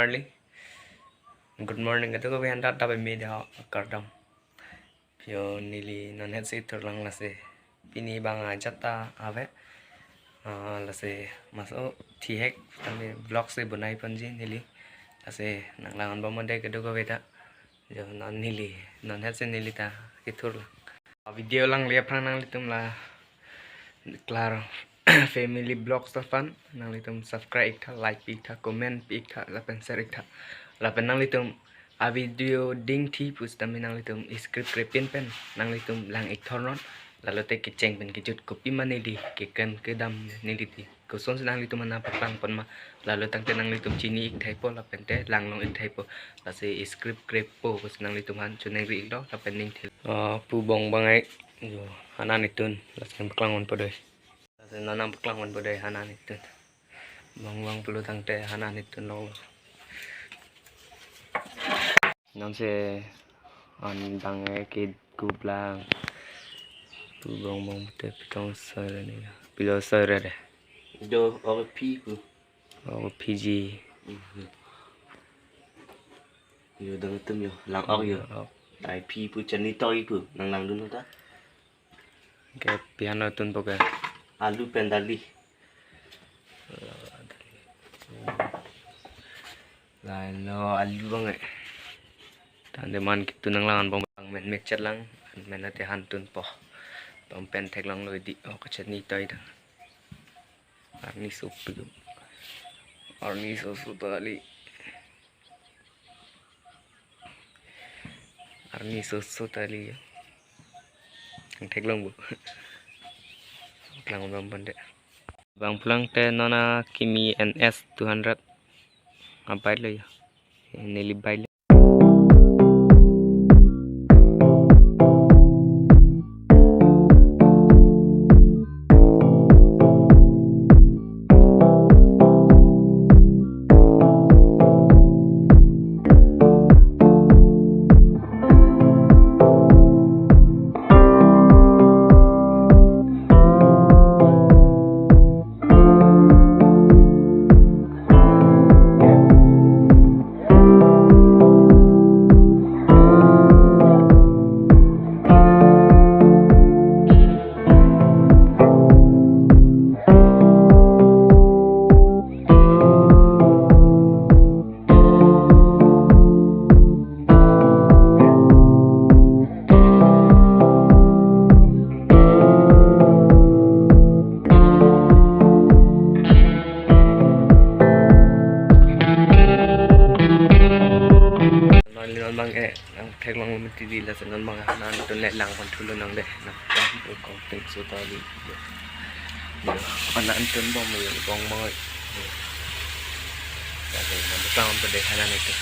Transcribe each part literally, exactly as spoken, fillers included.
Early. Good morning kadokave aphan ta, ta peme dei ho kardom. Yo, neli non het si thurlang lasi. Pini bang ajat ta ave. Ah, lasi maso thihek tame vlog si bonai ponji neli. Lasi nanglang-onbom dei kadokave ta. Yo, non neli, non het si neli ta kethurlang. Video langle aphrang nanglitum la Claro Family Vlogs aphan nanglitum subscribe ik tha, like pi ik tha, comment pi ik tha, lapen share ik tha. Lapen nanglitum a video dingthi pusitame nanglitum skip krepin pen nanglitum lang ik thornon. Lalote kecheng pen kejut kopima neli keklem kedam neli ti kosonsi nanglitum aphan nangpaklang pon ma, lalo tangte nanglitum chini ik thaipo lapen te langlong ik thaipo. Lasi skip krepo pusi nanglitum aphan choningri iklo lapen ning thil. Ah, pu bong bang ai. Yo, hanan itun, lasi nangpaklang ponpo dei. Lasi non nangpaklang ponpo dei hanan itun. Bong bang pulo tangte hanan itun lo. Non si an bang ai kekup lang. Pu bong bang te pitong soi le ni. Pilo soi re dei. Do ok phi pu. Ok phi ji. Mhm. Yo, dang tum yo, lang ok yo. Ok. Ai phi pu chani toi pu, nanglang dun ta. Ke pi han lo tunpo ke? Alu pen dali. Lailo alu bang ai. Tangte man kitu nanglang-onbom, bang men mekchet lang, men ate han tunpo. Bang pen theklonglo dei, ok chani toi ta. Arni sopi. Arni soso tali. Arni soso tali yo. Nangtheklong bo. Lang bom pon dei. Bang pulang te non akimi N S two hundred. Abai lo yo. Neli bai lo. Non li non bang e, nangtheklong mati dei, lasi non bang hanan tun le lang pon thulo nang dei. Nang pon pu kong pek so tali. Yo, hanan tun bom yo, bong bang ai. Yo. Lasi nangpaklang pon dei hanan itu.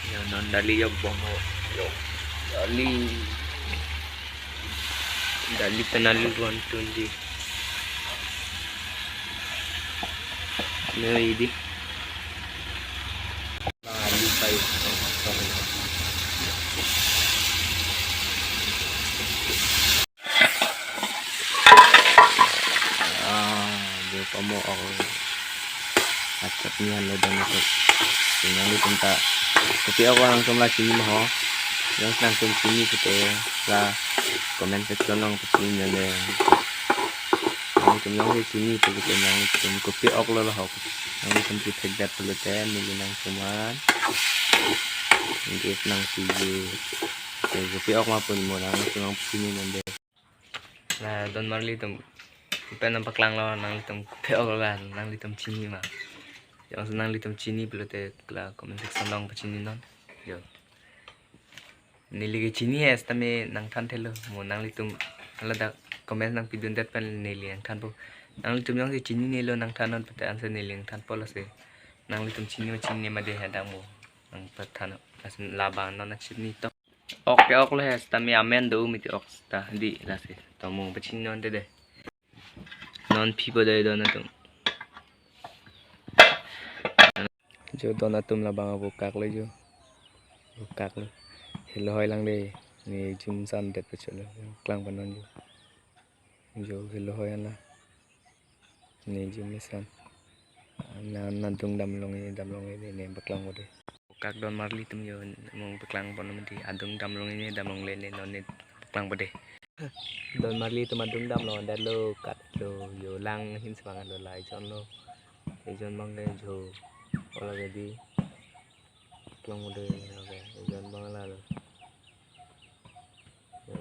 Yo, non dali yo bom ho. Yo. Dali. Dali pen alu pu an tunji. Lo dei. Alu pai. Ah, dei komo ok. Achat ni han lo dei nang. Nanglitum ta kopi ok nangtum la chini ma ho. Jongsi nangtum chini pute la comment section along pachini non dei. Nangtum jongsi chini pute nangtum kopi ok lo la ho. Nangtum chethekdet pulote neli nangtum aphan gift nangpiji. Te kopi ok ma pu mo nangtum nangpachini non dei. La don marli tum pen nangpaklanglo, nanglitum kopi ok lo la, nanglitum chini ma. Jongsi nanglitum chini pulote la comment section along pachini non. Yo. Neli ke chini es tame nangthan thelo, mo nanglitum ladak comment nangpidundet pen neli nangthanpo. Nanglitum jongsi chininelo nangthan non pute ansi neli nangthanpo lasi. Nanglitum chini ma chinine ma dei hadak mo nangpathan. Lasi labang non nangchini to. Ok ke ok lo he, sitame amen do miti ok sita dei lasi. Tomo pachini non te dei. Non phi po dei don atum. Jo don atum labang avo kak lo jo. Avo kak lo. Helo hoi lang dei. Ne jum san det pachelo. Klang panon jo. Jo helo hoi an la. Ne jum ne san. Na, na adung damlong ini, damlong ini, ne paklang po dei. Kak don marli atum yo, mung paklang pon mati, adung damlong ini, damlongle ne, non ne paklang po dei. Don marli atum adung damlongdetlo, kat lo, yo lang hin semang lo, la ejon lo. Ejon abang ke jo, ola ke dei. Paklang po dei, oke, ejon abang la lo. Yo.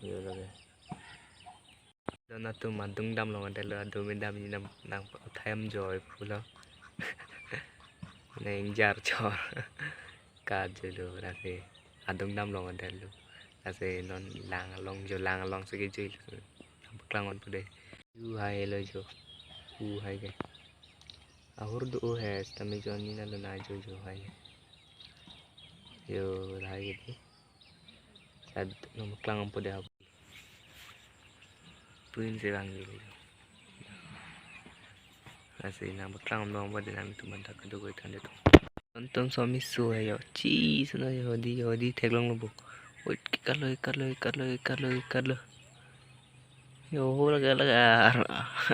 Yo, oke. Don atum adung damlongdetlo, adung me dam ini nam nang uthai am joi pulo. Neng jar chor. Ka joi lo, lasi adung damlongdetlo. Lasi non lang along jo, lang along si kejoi lo. Nang paklang pon po dei. U hai lo jo. U hai ke. Ahur do u hai, sitame jo nina lo na jo jo hai ke. Yo, hai ke dei. Sad nang paklang pon po dei. Puin se bang dulu. Lasi nang paklang pon po dei, nanglitum anta kadokave than dei to. Nontum so miso hai yo. Chi, sono yo dei, yo dei theklonglo bo. Wait, kalo, kalo, kalo, kalo, kalo. Yo, laga, laga. Ar-,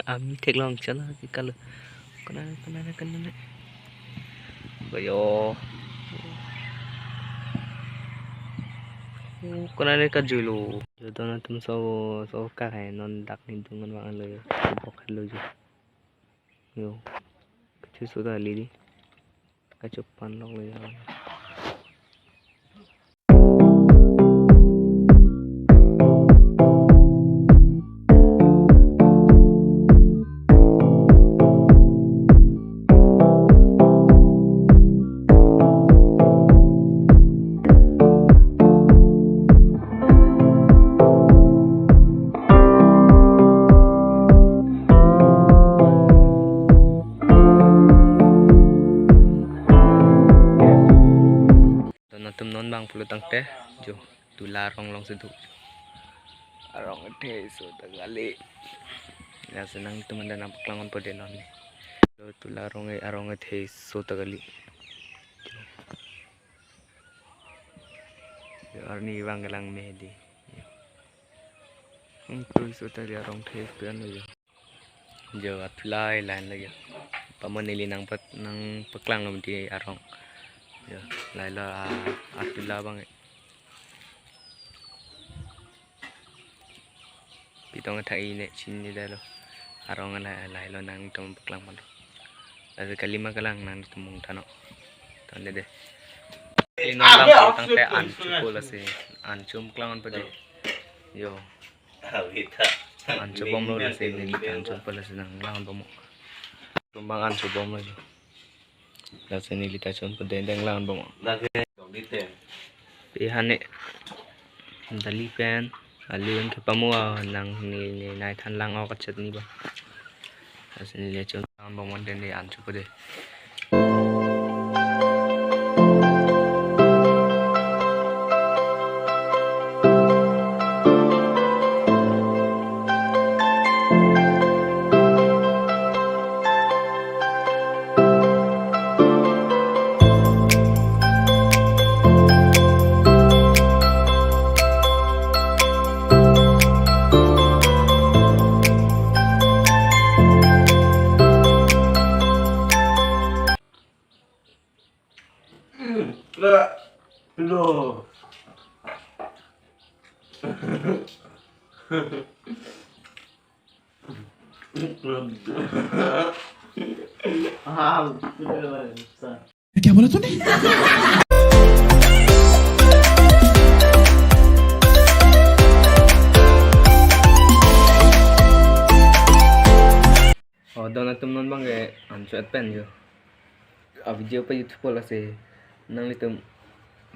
ami theklong chana kalo. Kana, kana, kana, kana. Ba yo. Oh, kana ne kajoi lo. Yo, don atum so, so kak hai, non dak ne dungan vang lo yo. Bok hai lo jo. Yo. Kachoso ta kali dei. Kachopan lok lo jo. Don atum non bang pulo tangte, jo, Tula arong along si do. Arong athe so ta kali. Lasi nanglitum anta nang paklang pon po dei non ne. Tula arong, arong athe so ta kali. Yo, arni vang kelang me dei. Yo. Nang tui so ta dei, arong athe so an lo jo. Jo, atula lain lo jo. Pamo neli nang pak-, nang paklang lo mati arong. Jo, lahelo a, atula abang. Pitong athak i ne chinidetlo. Arong lahai, lahelo, nangtum paklang pon. Lasi kali ma kelang, nangtum mung thannon. Than dei dei. Neli non bang pulo tangte an chopo, lasi an cho paklang pon po dei. Yo. An chobomlo, lasi neli an chopo, lasi nang lang bomnon. Nontum bang an chobomlo jo. Lasi neli ta chonpo dei, nang lang bomnon. Lake dong di te. Pe hane. Dali pen. Alu an kepamo a, nang ne, ne nai than lang ok kachet ni ba. Lasi neli chon lang bomnon, dei dei an chopo dei. क्या बोला तूने? Oh, don atum, non bang ke an cho-et pen jo. A video pa YouTube po, lasi nanglitum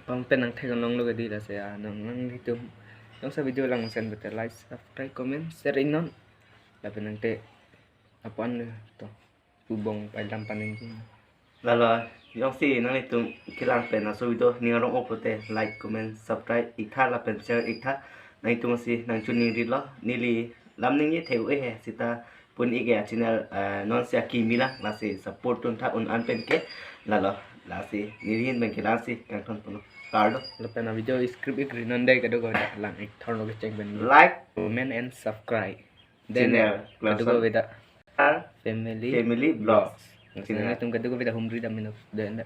pang pen nang theklonglo ke dei, lasi a nang, nanglitum jongsi video langsen bete like, subscribe, comment, share iknon. Lapen nangte apon le to pubong paidam paning. Lalo, jongsi nanglitum kelang pen laso video ning arong ok pulote like, comment, subscribe iktha lapen share iktha. Nanglitum si nang choningri lo, neli lam ningje thek-o he, seta pon ik a channel, eh, non si akimi lang, lasi support dun tha un an pen ke. Lalo, lasi neli ahin pen ke lang si kangthon ponlo. Kardom. Lapen a video script ik rinon dei, kadokave ta lang ik thorno kecheng pen. Like, comment and subscribe. Then channel, kadokave ta. R Family. Family Vlogs. Lason nangtum kadokave ta humri dam meno, denda.